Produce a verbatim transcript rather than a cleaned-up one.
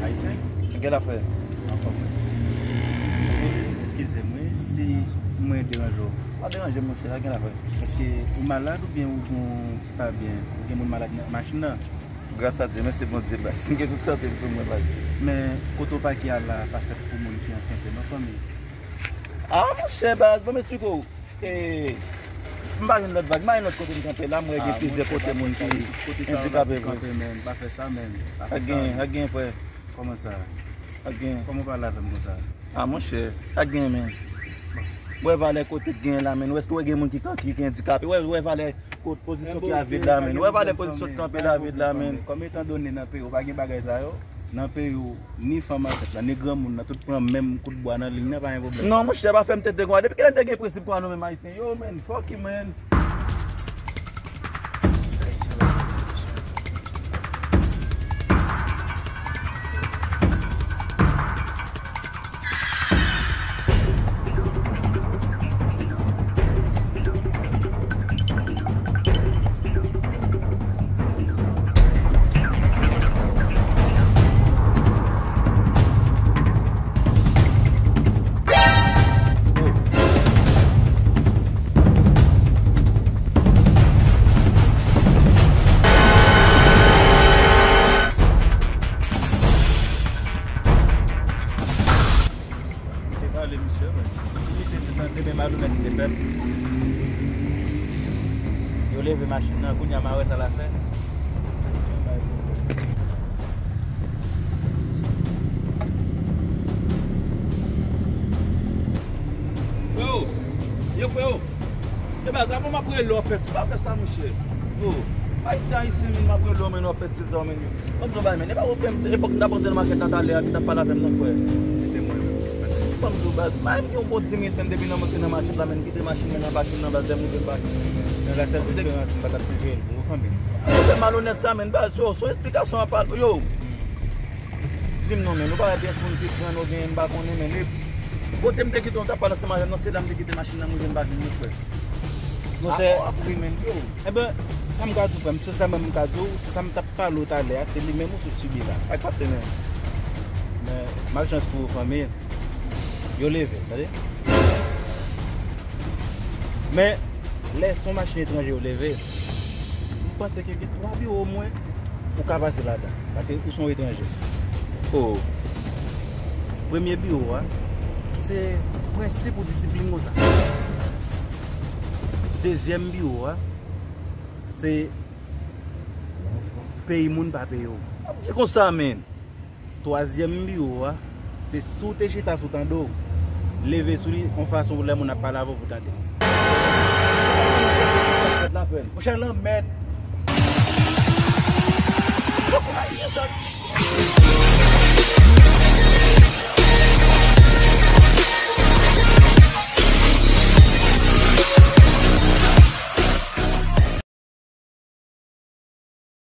Ayisyen? Gen afè. Anfòm. Eskize m, wi, si mwen deranje w. Pa deranje m, monchè, pa gen afè. Èske ou malad oubyen ou gen yon ti pa byen? Ou gen moun malad nan machin nan? Gras a Dye, mèsi Bondye, baz. M gen tout sante m sou mwen, baz. Men, kote w pake a la, pa fèt pou moun ki ansente, non, fanmi? Ah, monchè, baz, bon, m esplike w. E, m pa jwenn lòt vag. M pa jwenn lòt kote m kanpe la. M wè gen plizyè kote moun ki andikape vre. Kote sa yo kanpe, men. Pa fè sa, men. Pa fè sa. Ak gen, ak gen, frè. Kòman sa? Ak gen. Kòman w pale avè m konsa? Ah, monchè. Ak gen, men. Wè valè kote k gen la, men. Wè, èske w wè gen moun ki kanpe, ki andikape? Wè, wè valè kot, pozisyon ki a vid la, men. Wè valè pozisyon ki kanpe la vid la, men. Kòm etandone nan peyi w pa gen bagay sa yo, nan peyi w, ni fanm ansent la, ni granmoun nan, tout pran menm kout bwa nan liy nan, pa gen pwoblèm. Non, monchè, pa fè m tenten konsa. Depi kilè n te gen prensip konsa nou menm Ayisyen? Yo, man, fuck you, man. M te pale misye, men si misye te tande men malonèt li te fè l. Yo leve machin nan, kounye a m a wè sa l ap fè. Freo! Yo, freo! E baz, avan m ap rele w, fè, si pa fè sa, monchè. Oh, Ayisyen, Ayisyen, men m ap rele w, men w ap fè stil sa, men. Ban m di w bagay, men. E pa w pèm, epòk m t ap antre nan makèt la talè a, ki t ap pale avè m nan, frè. Se te mwen menm. Ban m di w, baz, m gen yon bon dis minit, men depi nan monte nan makèt la, men, kite machin nan nan pakin nan, baz, lè m rive nan pakin nan, men. Nan la sèl diferans, m pa t ap siveye l pou ou, fanmi. Ou fè malonèt sa, men, baz, yo, se yon esplikasyon a pale, yo. Di m non, men, nou pa wè pyès moun ki pran nou genyen, m pa konnen, men, e kote m te kite w, t ap pale ansanm avè m nan, se la m te kite machin nan, m rive m pa vin, monchè. Monchè. Apre, apre, men, yo. Eben, sa m ka di w, frè m, se sa menm m ka di w, sa m t ap pale w talè a, se li menm ou sot sibi la. Sa k pase, men? Men, maljans pou ou, fanmi. Yo leve, tande? Men, lè se yon machin etranje yo leve, m panse ke gen twa biwo omwen ou ka pase ladan, paske ou se yon etranje. Oh. Premye biwo a, se prensip ou disiplin konsa. Dezyèm biwo a, se peyi moun pa peye w. Ap di konsa, men. Twazyèm biwo a, se si w te chita sou tande w, leve sou li yon fason pou lè moun ap pale avè w pou tande. Monchè, lanmèd,